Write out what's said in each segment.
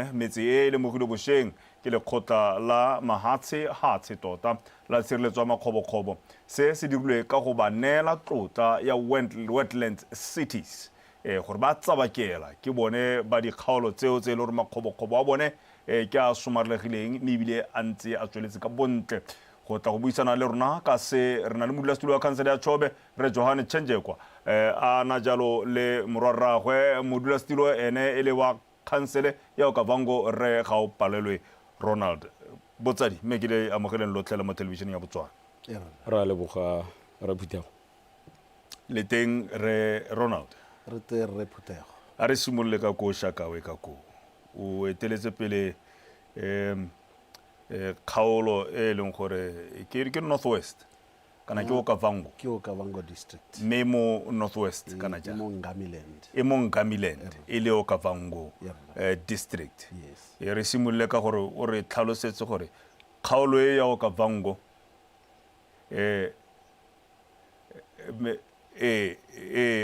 bone. Metse e e lemogilwe bosheng ke lekgotla la mahatshe-hatshe tota la tshireletso ya makgobokgobo. Se se dirilwe ka go ba neela tlotla ya Wetlands Cities gore ba tsabakela ke bone ba dikgaolo tseo tse e le gore makgobokgobo a bone ke a somarelegileng mme ebile a ntse a tsweletse ka bontle. Go tla go buisana le rona ka se re na le modulasetulo wa khansele ya Chobe Rre Johane Tjhenjekwa a na jalo le morwarraagwe modulasetulo ene e le wa Khansele ya Okavango Rre Gaopalelwe Ronald. Botsadi, mme ke le amogeleng lotlhe le mo thelebišeneng ya Botswana. Re a leboga Rre Phuthego. Le teng Rre Ronald. Re teng Rre Phuthego. A re simolole ka koo Shakawe ka koo. O eteletse pele um kgaolo e e leng gore ke North West. Kana ke Okavango? Ke Okavango District. Mme mo North West kana jang? E mo Ngamiland. E mo Ngamiland, e le Okavango District. Yes. E re simolole ka gore o re tlhalosetse gore kgaolo e ya Okavango e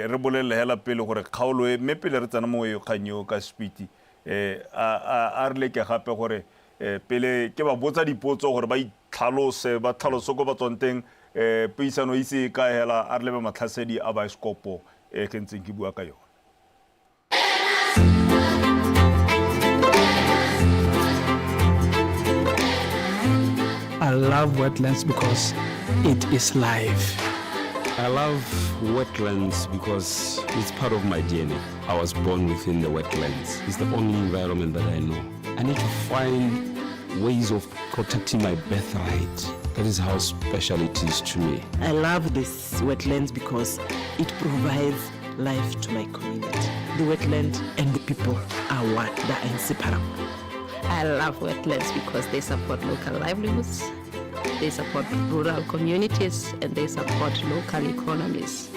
re bolelele hela pele gore kgaolo e, mme pele re tsena mo e kgang eo ka speed, a re leke gape gore pele ke ba botsa dipotso gore ba tlhalose, ba tlhalose ko ba tswang teng, puisano e ise e kae hela, a re lebe matlhasedi a baesekopo e ke ntseng ke bua ka yone. I love wetlands because it is life. I love wetlands because it's part of my DNA. I was born within the wetlands. It's the only environment that I know. I need to find ways of protecting my birthright. That is how special it is to me. I love this wetlands because it provides life to my community. The wetland and the people are one, they are inseparable. I love wetlands because they support local livelihoods, they support rural communities, and they support local economies.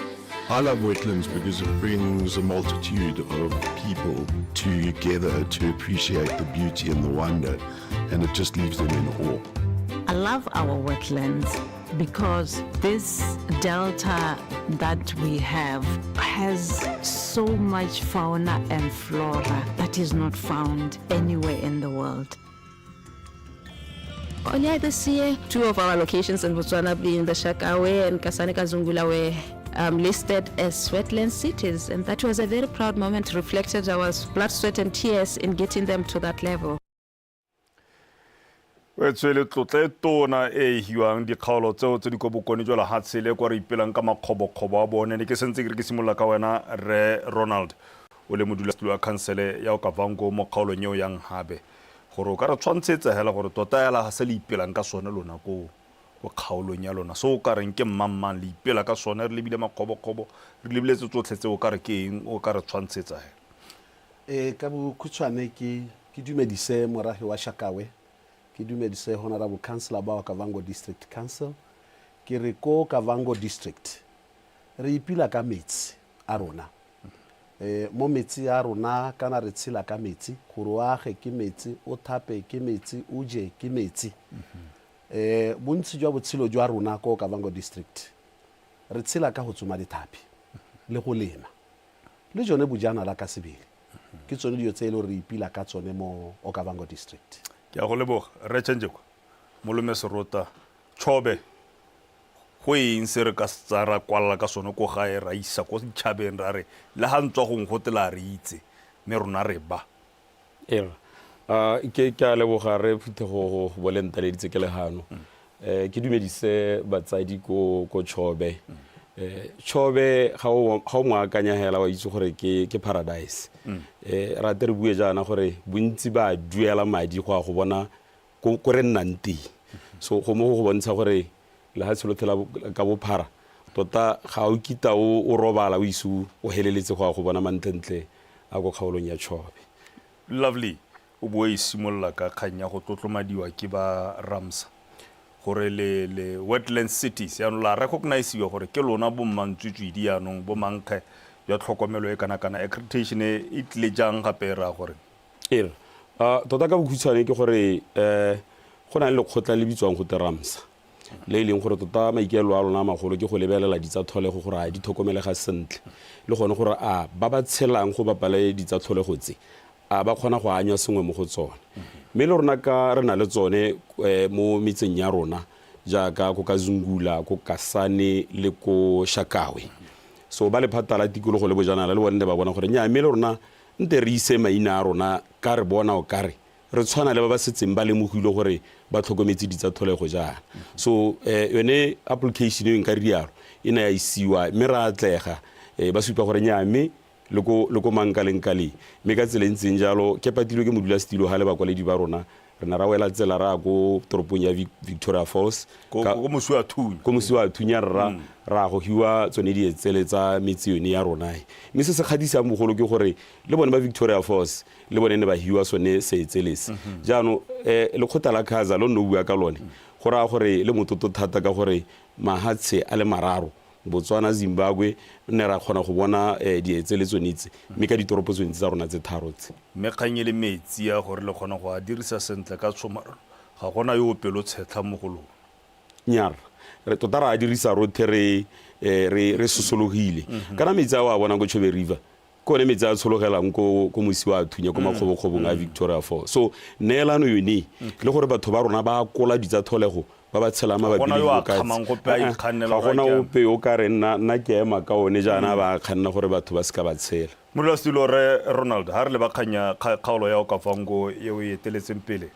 I love wetlands because it brings a multitude of people together to appreciate the beauty and the wonder, and it just leaves them in awe. I love our wetlands because this delta that we have has so much fauna and flora that is not found anywhere in the world. Earlier this year, two of our locations in Botswana, being the Shakawe and Kasane Kazungula, were listed as wetland cities, and that was a very proud moment, reflected our blood, sweat and tears in getting them to that level. Wetswe le tlotla e tona e e hiwang dikgaolo tseo tse di kwa bokone jwa lehatshe le kwa re ipelang ka makgobokgobo a bone. Ne ke sentse ke re ke simolola ka wena Rre Ronald, o le modulasetulo wa khansele ya Okavango mo kgaolong eo ya Nhabe, gore o ka re tshwantshetsa hela gore tota hela ga se le ipelang ka sone lona ko ko kgaolong ya lona, se o ka reng ke mmang-mang le ipela ka sone, re lebile makgobokgobo, re lebile tse tsotlhe tse, o ka re ke eng, o ka re tshwantshetsa hela? Ka bokhutshwane ke ke dumedise morafe wa Shakawe, ke dumedise Honorable Councillor ba Okavango District Council. Ke re ko Okavango District re ipila ka metsi a rona. Mo metsi a rona kana re tshela ka metsi, gore o age ke metsi, o thape ke metsi, o je ke metsi. Bontsi jwa botshelo jwa rona ko Okavango District re tshela ka go tsoma dithapi le go lema le jone bojanala ka sebele. Ke tsone dilo tse e le gore re ipila ka tsone mo Okavango District. Ke a go leboga Rre Tjhenjekwa, Molome Serota, Chobe, go eng se re ka se tsaya ra kwalela ka sone ko gae ra isa ko ditšhabeng ra re le ga ntswa gongwe gote la re itse mme rona re ba. Ee, ke ke a leboga re phuthego go bo le ntaleditse ke le gano. Ke dumedise batsadi ko ko Chobe. Chobe ga o ga o mo akanya hela wa itse gore ke ke paradise. Rate re bue jaana gore bontsi ba duela madi go ya go bona ko ko re nnang teng. So go mo go bontsha gore lehatshe lotlhe la ka bophara tota ga o kita o o robala o ise o heleletse go ya go bona mantlentle a ko kgaolong ya Chobe. Lovely, o bo o e simolola ka kgang ya go tlotlomadiwa ke ba Ramsar gore le le wetland cities jaanong la recognisiwa gore ke lona bo mmantswitswidi jaanong bo mankge jwa tlhokomelo e kana kana accreditation e e tlile jang gape e raya gore? Ee, tota ka bokhutshwane ke gore go na le lekgotla le bitswang gote Ramsar le e leng gore tota maikaelelo a lona a magolo ke go lebelela ditsa tlholego gore a di tlhokomelega sentle le gone gore a ba ba tshelang go bapa le ditsa tlholego tse a ba kgona go anywa sengwe mo go tsone. Mme le rona ka re na le tsone mo metseng ya rona jaaka ko Kazungula, ko Kasane le ko Shakawe. So ba lephata la tikologo le bojanala le bone ne ba bona gore nnyaa mme le rona nte re ise maina a rona ka re bona o kare re tshwana le ba ba setseng ba lemogilwe gore ba tlhokometse ditsa tlholego jaana. So yone application eo nka rialo e ne ya isiwa mme ra atlega, ba supa gore nnyaa mme le ko le ko mankaleng kaleng. Mme ka tsela e ntseng jalo, ke patilwe ke modulasetilo ga le bakwaledi ba rona, re ne ra wela tsela ra ya ko toropong ya Victoria Falls. Ko ko Mosi-oa-Thunya. Ko Mosi-oa-Thunya rra, ra go hiwa tsone dietsele tsa metse yone ya rona e. Mme se se kgatlhisang bogolo ke gore le bone ba Victoria Falls le bone ne ba hiwa sone seetsele se. Jaanong lekgotla la Khaza lo nne o bua ka lone, go raya gore le mototo thata ka gore mahatshe a le mararo Botswana, Zimbabwe, ne ra kgona go bona dietse le tsone tse, mme ka ditoropo tsone tse tsa rona tse tharo tse. Mme kgang e le metsi a gore le kgona go a dirisa sentle ka tshomarelo, ga gona yo o pelotshetlha mo go lona. Nnyaa rra, re tota ra a dirisa rothe re re re sosologile. Kana metsi a o a bonang ko Chobe River, Ke one metsi a tshologelang ko ko mosi wa thunya ko makgobokgobong a Victoria Falls. So neelano yone le gore batho ba rona ba akola ditsa tlholego ba ba tshelang mabapi le dinoka tse, ga gona ope yo o ka reng nna nna ke ema ka one jaana ba a kganna gore batho ba seka ba tshela. Modulasetulo Rre Ronald, ha re leba kgang ya kgaolo ya Okavango e o e eteletseng pele,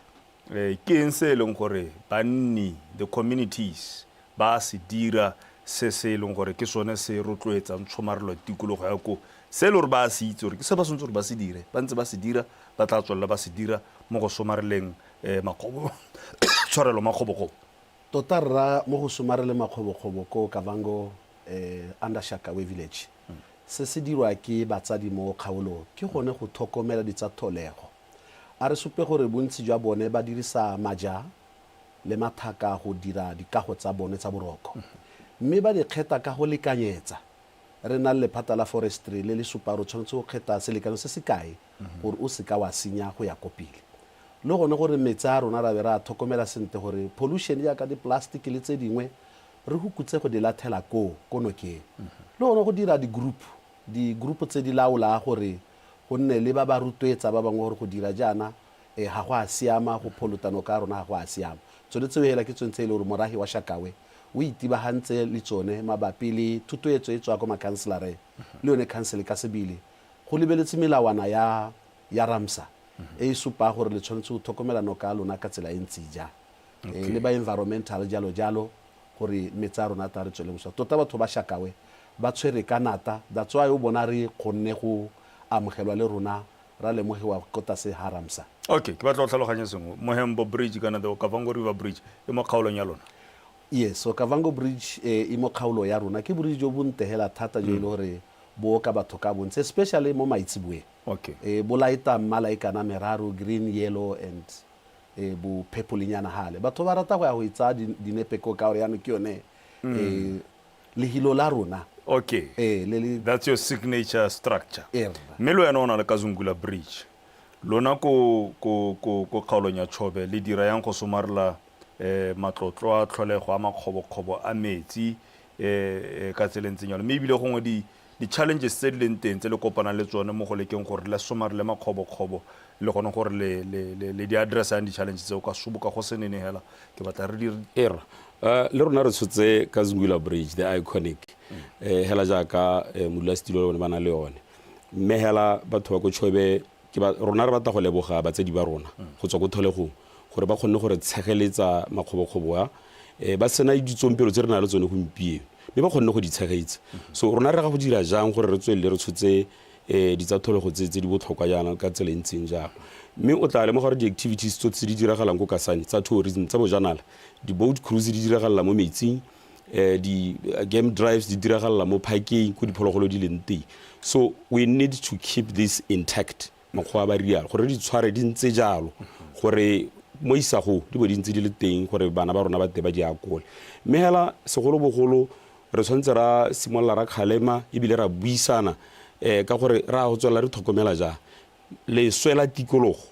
Ke eng se e leng gore banni, the communities, ba a se dira se se e leng gore ke sone se rotloetsang tshomarelo ya tikologo ya koo, se e le gore ba a se itse gore ke se ba tshwanetse gore ba se dire, ba ntse ba se dira, ba tla tswelela ba se dira mo go somareleng makgobo, tshwarelo, makgobokgobo? Tota rra, mo go somareleng makgobokgobo ko Kavango under Shakawe village, se se dirwa ke batsadi mo kgaolong ke gone go thokomela ditsa-tholego. A re supe gore bontsi jwa bone ba dirisa maja le mathaka go dira dikago tsa bone tsa boroko mme ba di kgetha ka go lekanyetsa. Re na le lephata la forestry le le supang gore o tshwanetse go kgetha selekano se se kae gore o seka wa senya go ya ko pele. Le gone gore metsi a rona ra be ra a thokomela sentle gore pollution jaaka di-plastic le tse dingwe re hukutse go di lathela koo ko nokeng. Le gone go dira di-group, di-group tse di laola gore go nne le ba ba rotloetsa ba bangwe gore go dira jaana ga go a siama, go pholota noka ya rona ga go a siama. Tsone tseo hela ke tsone tse e le gore morahe wa Shakawe o itebagantse le tsone mabapi le thotloetso e tswa ko makhanselareng le yone khansele ka sebele go lebeletse melawana ya ya Ramsar e e supang gore le tshwanetse go tlhokomela noka ya lona ka tsela e ntsi jang. Le ba environmental jalo jalo gore metse a rona a tla re tswele mosola. Tota batho ba Shakawe ba tshwere ka nata, that's why o bona re kgonne go amogelwa le rona ra lemogiwa ko tlase ga Ramsar. Okay, ke batla go tlhaloganya sengwe. Mohembo Bridge kana the Okavango River Bridge e mo kgaolong ya lona? Yes, Okavango Bridge e mo kgaolo ya rona. Ke bridge jo bo nte hela thata jo e le gore bo oka batho ka bontsi, especially mo maitseboeng. Okay. Bo light-a mmala e kana meraro, green, yellow and bo purple-nyana gale. Batho ba rata go ya go e tsaya dinepe koo ka gore jaanong ke yone lehilo la rona. Okay. Le le That's your signature structure. Ee, rra. Mme le wena o na le Kazungula Bridge. Lona ko ko ko ko kgaolong ya Chobe le dira yang go somarela matlotlo a tlholego a makgobokgobo a metsi ka tsela e ntseng jalo. Mme ebile gongwe di di-challenges tse di leng teng tse le kopanang le tsone mo go lekeng gore le somarele makgobokgobo le gone gore le, le, le, le di address yang di-challenge tseo ka soboka go se nene hela ke batla re di Era le rona re tshotse Kazungula Bridge, the iconic, hela jaaka modulasetilo le bone ba na le yone. Mme hela batho ba ko Chobe, ke ba, rona re batla go leboga batsadi ba rona go tswa ko tlholegong gore ba kgonne go re tshegeletsa makgobokgobo a, ba sena ditsompelo tse re nang le tsone gompieno, mme ba kgonne go di tshegetsa. So rona re ga go dira jang gore re tswelele re tshotse ditsa tlholego tse tse di botlhokwa jaana ka tsela e ntseng jalo. Mme o tla lemoga gore di-activities tsotlhe tse di diragalang ko Kasane tsa tourism, tsa bojanala, di-boat cruise di diragalela mo metsing, di-game drives di diragalela mo parkeng ko diphologolo di leng teng. So we need to keep this intact, makgowa ba rialo, gore re di tshware di ntse jalo, gore mo isagong di bo di ntse di le teng gore bana ba rona ba te ba di akole. Mme hela segolobogolo re tshwanetse ra simolola ra kgalema ebile ra buisana ka gore ra go tswelela re tlhokomela jang leswe la tikologo.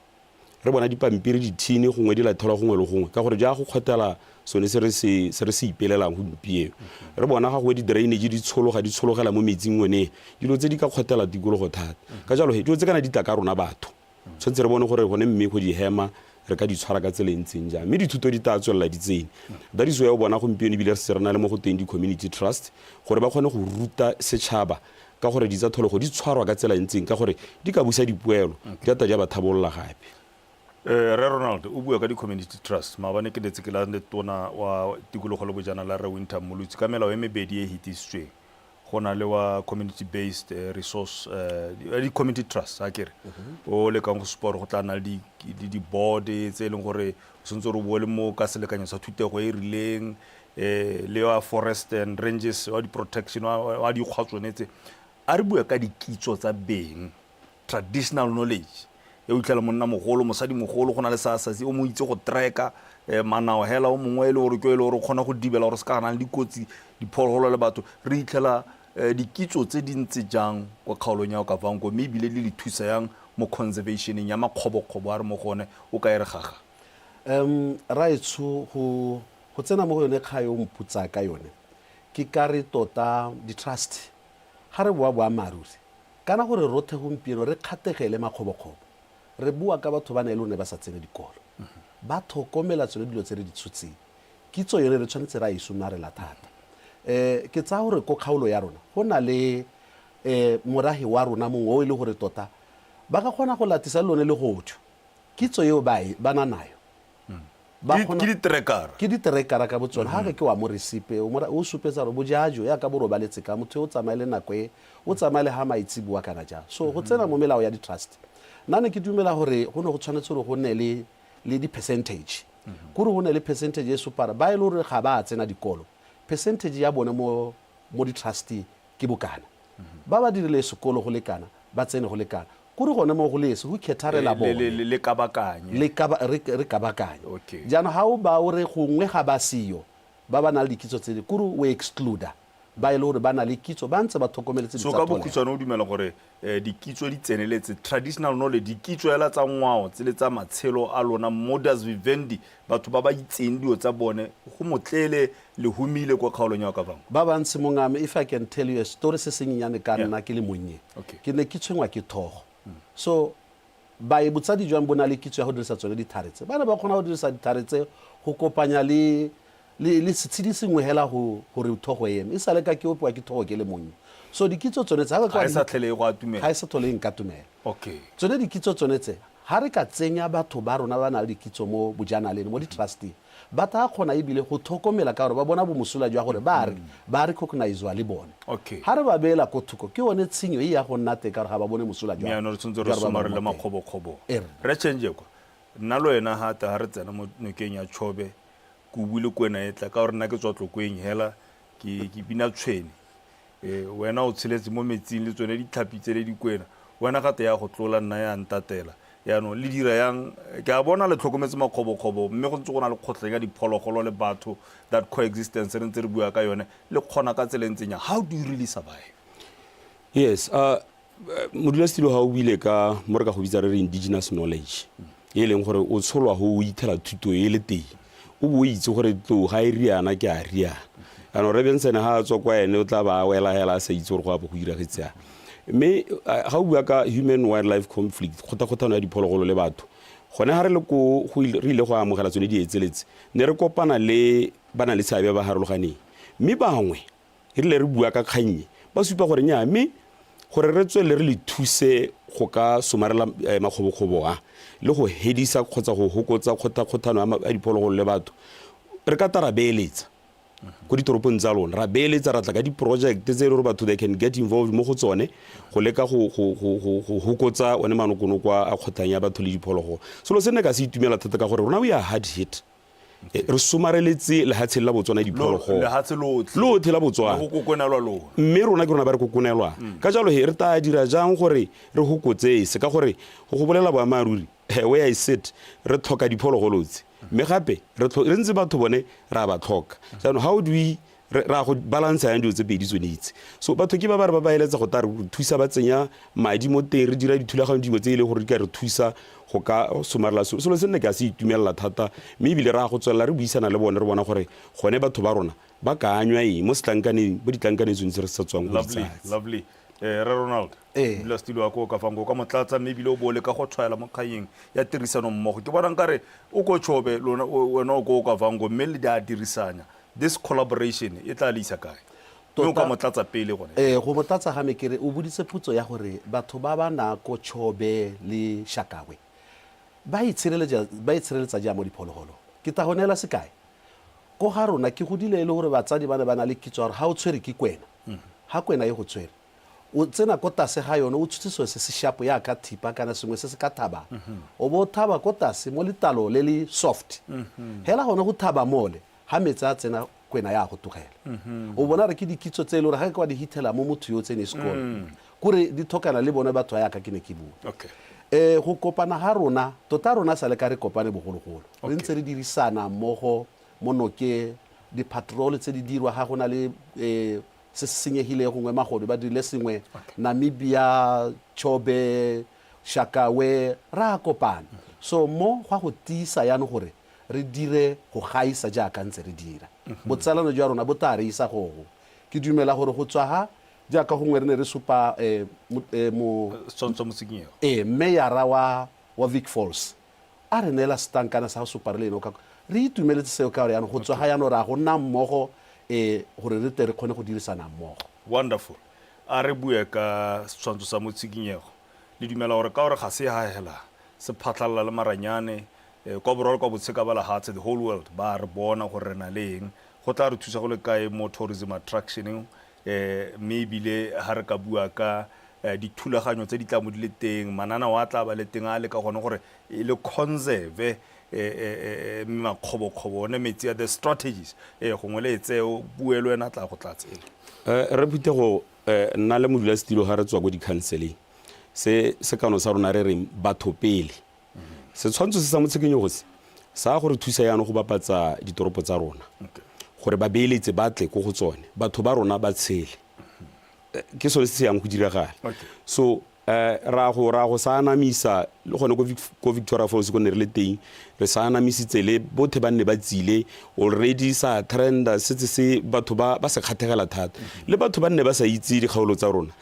Re bona dipampiri, dithini gongwe di lathelwa gongwe le gongwe ka gore ja go kgotela sone se re se se re se ipelelang gompieno. Re bona ga gongwe di-drainage di tshologa di tshologela mo metsing one, dilo tse di ka kgotela tikologo thata. Ka jalo he dilo tse kana di tla ka rona batho. Tshwanetse re bone gore gone mme go di hema re ka di tshwara ka tsela e ntseng jang. Mme dithuto di tla tswelela di tsene. That is why o bona gompieno ebile re setse re na le mo go teng di-community trust gore ba kgone go ruta setšhaba ka gore ditsa tlholego di tshwarwa ka tsela e ntseng ka gore di ka busa dipoelo, di ata di a ba thabolola gape. Rre Ronald, o bua ka di-community trust. Maabane ke letse ke la le tona wa tikologo le bojanala Rre Wynter Mmolotsi ka melao e mebedi e e hetisitsweng. Go na le wa community based resource di-community trust a kere o lekang go supa gore go tla nna le di-board tse e leng gore o santse gore o bo le mo ka selekanyo sa thutego e e rileng um le wa forest and ranges wa di-protection wa dikgwa tsone tse. A re bue ka dikitso tsa beng, traditional knowledge e o itlhela monna mogolo, mosadi mogolo, go na le sa sa o mo itse go treka manao hela, o mongwe e le gore ke e le gore o kgona go dibela gore se ka gana le dikotsi diphologolo le batho. Re itlhela dikitso tse di ntse jang kwa kgaolong ya Okavango, mme ebile di le thusa yang mo conservationeng ya makgobokgobo a re mo go one o ka e re gaga? Raetsho, go go tsena mo go yone kgang e o mpotsa ka yone, ke ka re tota di-trust, ga re boa boammaaruri, Kana gore rothe gompieno re kgategele makgobokgobo, re bua ka batho ba ne e le gore ne ba sa tsene dikolo. Ba thokomela tsone dilo tse re di tshotseng. Kitso yone re tshwanetse ra e somarela thata. Ke tsaya gore ko kgaolo ya rona go na le morahe wa rona mongwe o e le gore tota ba ka kgona go latisa le lone legodu. Kitso eo ba e, ba na nayo. Ba Ke kgona- ke ditrekara. Ke ditrekara ka botsone. Ga re ke wa mo resipe, o mo ra- o supetsa gore bojajo yaka bo robaletse ka motho yo o tsamaye le nako e, o tsamaye le ga maitsiboa kana jang. So go tsena mo melao ya di-trust. Nna ne ke dumela gore go ne go tshwanetse gore go nne le le di-percentage. Kore go nne le percentage e supara ba e le gore ga ba a tsena dikolo. Percentage ya bone mo mo di-trustee ke bokana. Ba ba dirile sekolo go lekana, ba tsene go lekana. Kore gone mo go le esi, go khetharela bone. Le kabakanye. Le kaba, re, re kabakanye. Okay. Jaanong ga o ba o re gongwe ga ba seyo, ba ba nang le dikitso tse di, kore o excluder ba e le gore ba na le kitso, ba ntse ba thokomeletse So ka bokhutshwane o dumela gore dikitso di tseneletse, traditional knowledge, dikitso hela tsa ngwao tse le tsa matshelo a lona, modus vivendi, batho ba ba itseng dilo tsa bone, go motlele le humile kwa kgaolong ya Okavango. Ba bantsi mongame, if I can tell you a story se senyenyane ka nna ke le monnye. Okay. Ke ne ke tshwengwa ke thogo. So ba e botsadi jwang bo na le kitso ya go dirisa tsone dithare tse. Ba ne ba kgona go dirisa dithare tse go kopanya le le le setshedi sengwe hela go gore thogo e eme. E sale ka ke opiwa ke thogo ke le monnye. So dikitso tsone tse, ga e sa tlhele e go atumela. Ga e sa tlhole e nkatumela. Okay. Tsone dikitso tsone tse, ga re ka tsenya batho ba rona ba na le dikitso mo bojanaleng, mo di-trusteng, ba tla kgona ebile go thokomela ka gore ba bona bomosola jwa gore ba re ba recognizewa le bone. Okay. Ga re ba beela ko thoko, ke yone tshenyo e ya go nna teng ka gore ga ba bone mosola jwa Mme jaanong re tshwanetse re jwa gore ba somarele bone mo teng. makgobokgobo. E rra. Rre Tjhenjekwa, nna le wena ga ta ga re tsena mo nokeng ya Chobe, kubu le kwena e tla, ka gore nna ke tswa Tlokweng hela, ke bina tshwene. Wena o tsheletse mo metsing le tsone ditlhapi tse le dikwena, wena gate ya go tlola nna ya ntatela. Jaanong le dira yang? Ke a bona le tlhokometse makgobokgobo, mme go ntse go na le kgotlhang ya diphologolo le batho, that coexistence re ntse re bua ka yone, le kgona ka tsela e ntseng yang? How do you really survive? Yes, modulasetilo ga o buile ka mo re ka go bitsa re re indigenous knowledge, e leng gore o tsholwa go o ithela thuto e le teng, o bo o itse gore tlou ga e riana ke a riana. Jaanong Rre Benson ga a tswa kwa ene o tla ba a wela hela a sa itse gore go a bo go iragetse yang. Mme ga o bua ka human wildlife conflict, kgothakgothano ya diphologolo le batho, gone ga re le ko re ile go amogela tsone dietseletse, ne re kopana le ba na le seabe ba ba harologaneng, mme bangwe E rile re bua ka kgang e, ba supa gore nnyaa, mme gore re tswelele re le thuse go ka somarela makgobokgobo a, le go hedisa kgotsa go hokotsa kgothakgothano ya diphologolo le batho, re ka ta ra beeletsa ko ditoropong tsa lona, ra beeletsa ra tla ka di-project tse e le gore batho they can get involved mo go tsone go leka go hokotsa one manokonoko a kgotlhang ya batho le diphologolo. Selo se nne ka se itumela thata ka gore rona we are hard hit. Re somareletse lehatshe la Botswana diphologolo. Lehatshe lotlhe. Lotlhe la Botswana. Le go kokonelwa lona. Mme rona ke rona ba re kokonelwang. Ka jalo he, re tlaa dira jang gore re hokotse se? Ka gore go go bolela boammaaruri, where I sit, re tlhoka diphologolo tse. Mme gape re re ntse batho bone re a ba tlhoka. Jaanong how do we re ra go balansa yang dilo tse pedi tsone itse? So batho ke ba ba re ba ba eletsa go tla re thusa, ba tsenya madi mo teng, re dira dithulaganyo dingwe tse e leng gore di ka re thusa go ka somarela selo. Selo se nne ke a se itumelela thata, mme ebile ra go tswelela re buisana le bone, re bona gore gone batho ba rona ba ka anywa eng mo setlankaneng, mo ditlankaneng tsone tse re sa tswang go di Lovely, tsaya. lovely. Eh, Rre Ronald, Ee. modulasetilo wa ko Okavango, o ka mo tlatsa mme ebile o bo o leka go tshwaela mo kganyeng ya tirisano mmogo. Ke bona nkare o ko Chobe, lona wena o ko Okavango mme le di a dirisanya. This collaboration e tla le isa kae? Mme o ka Tota- mo tlatsa pele gone. Ee, go mo tlatsa ga me ke re o boditse potso ya gore batho ba ba na ko Chobe le Shakawe ba itshireletsa ba itshireletsa jang mo diphologolong. Ke tla go neela sekai. Ko ga rona ke godile e le gore batsadi ba ne ba na le kitso ya gore ga o tshwere ke kwena, ga kwena e go tshwere, o tsena ko tase ga yone o tshotse selo se se shapo yaka thipa kana sengwe se se ka thabang, o bo o thaba ko tase mo letalo le le soft. Hela gone go thaba mole, ga metsi a tsena kwena ya go togela. O bona re ke dikitso tse e le gore ga ke wa di hithela mo motho yo o tsene sekolo, kore di thokana le bone batho ba yaka ke ne ke bua. Go kopana ga rona, tota rona sa le ka re kopane bogologolo. Re ntse re dirisana mmogo mo noke, di-patrol tse di dirwa ga go na le se se senyegile gongwe magodu ba dirile sengwe, Namibia, Chobe, Shakawe, ra kopana. So mo gwa go tiisa yano gore re dire go gaisa jaaka ntse re dira. Botsalano jwa rona bo tla re isa gogo. Ke dumela gore go tswa ga jaaka gongwe re ne re supa mo Setshwantsho motsikinyego. Ee, meyara wa wa Vic Falls a re neela setankana sa go supa re le ene o ka re itumeletse seo ka gore jaanong go tswa ga jaanong re a go nna mmogo gore re tle re kgone go dirisana mmogo. Wonderful. A re bue ka setshwantsho sa motshikinyego. Le dumela gore ka gore ga se hahela se phatlhalala le maranyane kwa borwa le kwa botsheka ba lehatshe, the whole world, ba a re bona gore re na le eng. Go tla re thusa go le kae mo tourism attraction-eng mme ebile ha re ka bua ka dithulaganyo tse di tla mo di le teng, mananeo a tla ba le teng a leka gone gore e le conserve makgobokgobo one metsi a the strategies gongwe le e tseye o bue le wena tla go tlatse. Rre Phuthego, nna le modulasetilo ga re tswa ko di-counseling, se sekano sa rona re reng batho pele. Setshwantsho se sa motshekenyego se sa go re thusa jaanong go bapatsa ditoropo tsa rona, gore ba beeletse ba tle ko go tsone, batho ba rona ba tshele. Ke sone se se yang go diragala. So ra go ra go sa anamisa le gone ko Victoria Falls ko ne re le teng, re sa anamisitse le bothe ba nne ba tsile already sa trenda setse se batho ba ba se kgathegela thata, le batho ba nne ba sa itse dikgaolo tsa rona,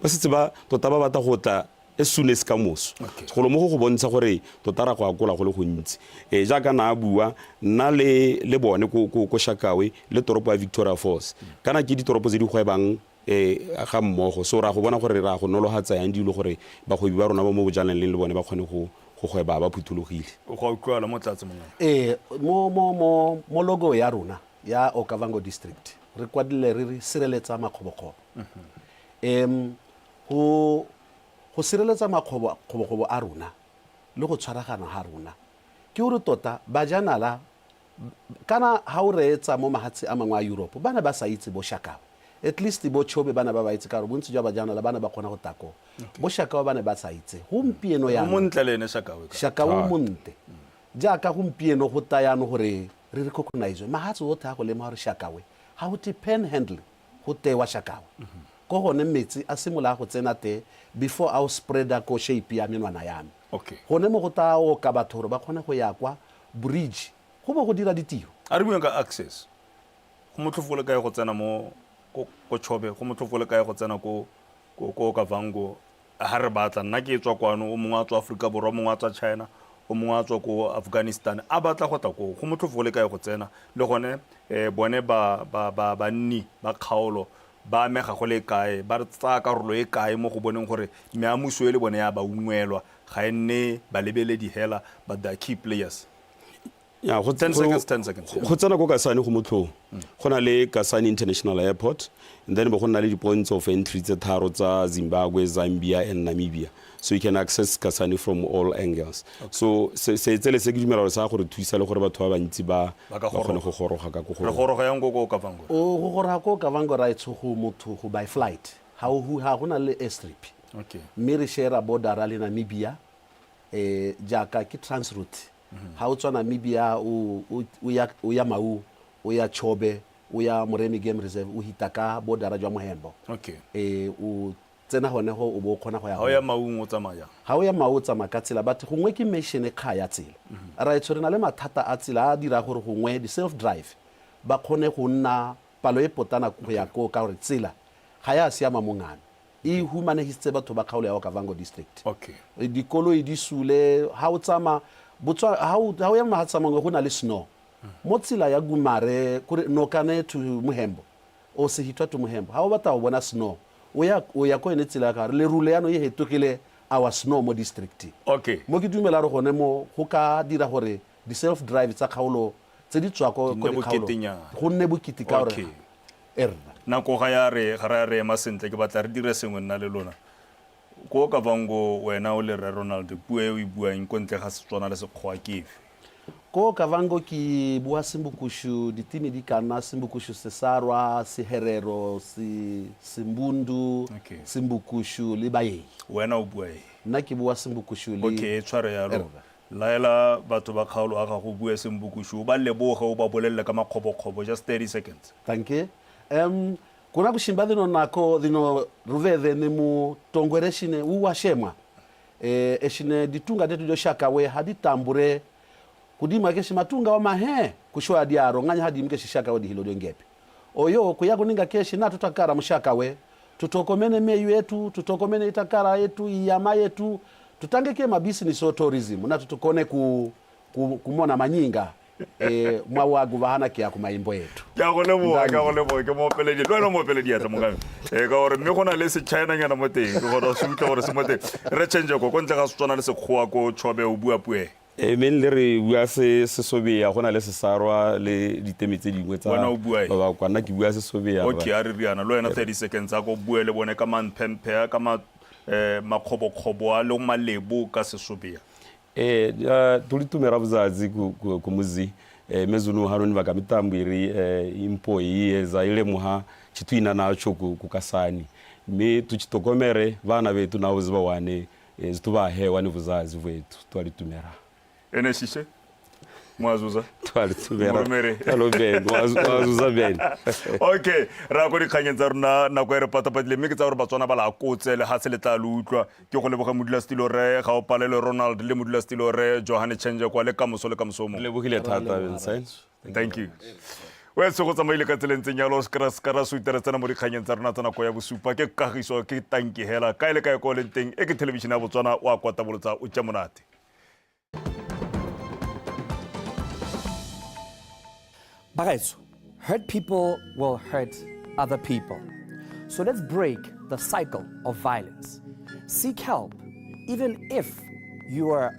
ba setse ba tota ba batla go tla as soon as ka moso. Golo mo go go bontsha gore tota ra go akola go le gontsi. Jaaka na a bua, nna le le bone ko ko ko Shakawe le toropo ya Victoria Falls, kana ke ditoropo tse di gwebang ga mmogo, so ra go bona gore ra go nologatsa yang dilo gore bagwebi ba rona ba mo bojanaleng le bone ba kgone go go gweba ba phuthologile. Go a utlwala mo tlatse mongwe. Ee, mo mo mo mo logo ya rona ya Okavango District re kwadile re re sireletsa makgobokgobo. Go go sireletsa makgobokgobo a rona le go tshwaragana ga rona ke gore tota bajanala kana ha o reetsa mo mahatshe a mangwe a Europe ba ne ba sa itse bo Shakawe, at least bo Chobe ba ne ba ba itse ka gore bontsi jwa bajanala ba ne ba kgona go tla koo. Bo Shakawe ba ne ba sa itse. Gompieno O jaanong montle le ene Shakawe ka. Shakawe o montle. Jaaka gompieno go tla jaanong gore re recognize mahatshe otlhe a go lemoga gore Shakawe ga go te panhandle go tewa Shakawe. Ko gone metsi a simolola go tsena te before a o spreader ko shape ya menwana ya me. Gone mo go tla oka batho gore ba kgone go ya kwa bridge go bo go dira ditiro. A re bueng ka access. Go motlhofo go le kae go tsena mo ko ko Chobe, go motlhofo go le kae go tsena ko ko ko Okavango ha re batla. Nna ke tswa kwano, o mongwe a tswa Aforika Borwa, o mongwe a tswa China, o mongwe a tswa ko Afghanistan, a batla go tla koo. Go motlhofo go le kae go tsena? Le gone bone ba ba ba banni ba kgaolo ba amega go le kae, ba tsaya karolo e kae mo go boneng gore meamuso e le bone ya ba ungwelwa, ga e nne balebeledi hela, but they are key players. Ya, go 10 seconds, 10 seconds. Go tsena ko Kasane go motlhong. Go na le Kasane International Airport, and then bo go nna le di-points of entry tse tharo tsa Zimbabwe, Zambia and Namibia. So you can access Kasane from all angles. So se se tsele se ke dumela gore sa go re thusa le gore batho ba bantsi ba Ba ka ba kgone goroga. go goroga ka ko go Re rona. goroga yang ko ko Okavango? O go goroga ko Okavango raetsho go motho go by flight. Ga o ga go na le airstrip. Mme re share border le Namibia jaaka ke transroute. Ga o tswa Namibia o o o ya o ya Maun, o ya Chobe, o ya Moremi Game Reserve, o hita ka border jwa Mohembo. O tsena gone go o bo o kgona go ya Ga o ya Maun o tsamaya jang? Ga o ya Maun o tsamaya ka tsela, but gongwe ke mission kga ya tsela. Raetsho re na le mathata a tsela a a dira gore gongwe di self drive ba kgone go nna palo e potana go ya koo ka gore tsela ga ya siama mo Ngami. E humanegisitse batho ba kgaolo ya Okavango District. Okay. Dikoloi di sule ha o tsamaya Botswa ha o ha o ya mahatshe a mangwe go na le snow. Mo tsela ya Gumare kore Nokane to Mohembo or Sehithwa to Mohembo ha o batla go bona snow o ya o ya ko yone tsela ya ka gore lerole yanong e hetogile our snow mo districting. Okay. Mo ke dumela gore gone mo go ka dira gore di self drive tsa kgaolo tse di tswa ko Di ko nne dikgaolong boketenyana. go nne bokete ka gore Okay. e rra. Nako ga ya re ga re ya re ema sentle ke batla re dire sengwe nna le lona. Ko Okavango wena o le Rre Ronald puo e o e buang ko ntle ga Setswana le Sekgowa ke efe? Ko Okavango ke bua Sembukushu, diteme di ka nna Sembukushu Sesarwa, Seherero, se, Sembundu, Okay. Sembukushu le Bayei. Wena o bua eng? Nna ke bua Sembukushu le Okay, tshware yalo. Erra. Laela batho ba kgaolo a gago o bue Sembukushu, o ba leboge, o ba bolelele ka makgobokgobo, just 30 seconds. Dankie. Um, Kuna kushimba dhino nako dhino ruveve ni mutongwere shine uwashemwa e, eshine ditunga detu dyoshakawe haditambure kudima keshi matunga wa mahe kushoya diaro nganya hadi mkeshi shakawe dihilo dyongepe oyo kuya kuninga keshi na tutakara mushakawe tutokomene meyu yetu tutokomene itakara yetu iyama yetu tutangeke mabusiness o tourism na tutukone ku, ku, kumona manyinga e, mwawagu vahana kia kumaimbo yetu. Ke a go leboga, ke a go leboga, ke moopeledi le wena o moopeledi atla mokame e ka gore mme go na le sechinanyana mo teng ke gore se utlwa gore se mo teng re change ko ko ntle ga Setswana le Sekgowa ko Chobe o bua puo e E mme le re bua se Sesobea go na le Sesarwa le diteme tse dingwe tsa Wena o bua eng? ba ba kwa nna ke bua Sesobea. Okay, a re riana le wena 30 seconds a ko bue le bone ka mamphemphe a ka ma eh, makgobokgobo a le malebo ka Sesobea. Eh, tulitumira buzazi ku, ku, ku muzi eh, mezunu hano ni baka mitambo iri eh, impo iyeza ilemuha chitwina nacho ku, ku kasani mi tuchitokomere vana betu nabo zibawane eh, zitubahewa ni buzazi bwetu twalitumira. Ene shishe mwazuza Twalitumira. Moromere. Alo ben mwazuza ben. Okay, ra ko dikganyeng tsa rona nako e re patapatile mme ke tsa gore Batswana ba la kotse lehatshe le tla le utlwa. Ke go leboga modulasetilo re ga o palelwe Ronald le modulasetilo re Johane Change kwa le kamoso le kamoso mo. Lebogile thata Vincent. Thank you. O etse go tsamaile ka tseleng tseng yalo se ka ra suta re tsena mo dikganyeng tsa rona tsa nako ya bosupa ke kagiso ke tanki hela kae le kae ko o leng teng e ke thelebišene ya Botswana o a kwatabolotsa o tša monate. Bagaetsho, hurt people will hurt other people. So let's break the cycle of violence. Seek help, even if you are